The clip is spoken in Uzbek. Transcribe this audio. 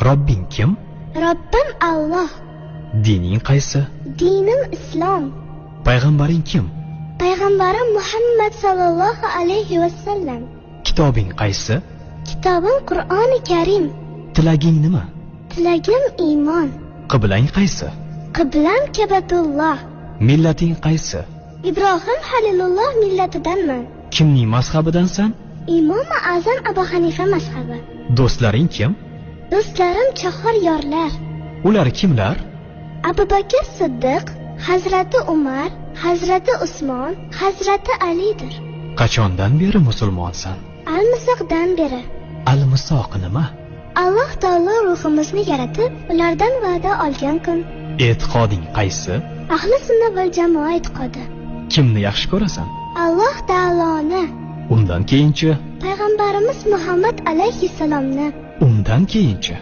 Robbing kim? Robbim Alloh. Dining qaysi? Dinim islom. Payg'ambaring kim? Payg'ambarim Muhammad sallallohu alayhi va sallam. Kitobing qaysi? Kitobim Qur'oni Karim. Tilaging nima? Tilagim iymon. Qiblang qaysi? Qiblam Kabatulloh. Millating qaysi? Ibrohim Halilulloh millatidanman. Kimning mazhabidansan? Imomi Azam Abu Hanifa mazhabi. Do'stlaring kim? Do'stlarim chahar yorlar. Ular kimlar? Abu Bakr Siddiq, Hazrati Umar, Hazrati Usmon, Hazrati Alidir. Qachondan beri musulmonsan? Almisoqdan beri. Almisoq nima? Alloh taolo ruhimizni yaratib, ulardan va'da olgan kun. E'tiqoding qaysi? Ahli sunna val jamoa e'tiqodi. Kimni yaxshi ko'rasan? Alloh taoloni. Undan keyinchi? Payg'ambarimiz Muhammad alayhissalomni. Undan keyinchi?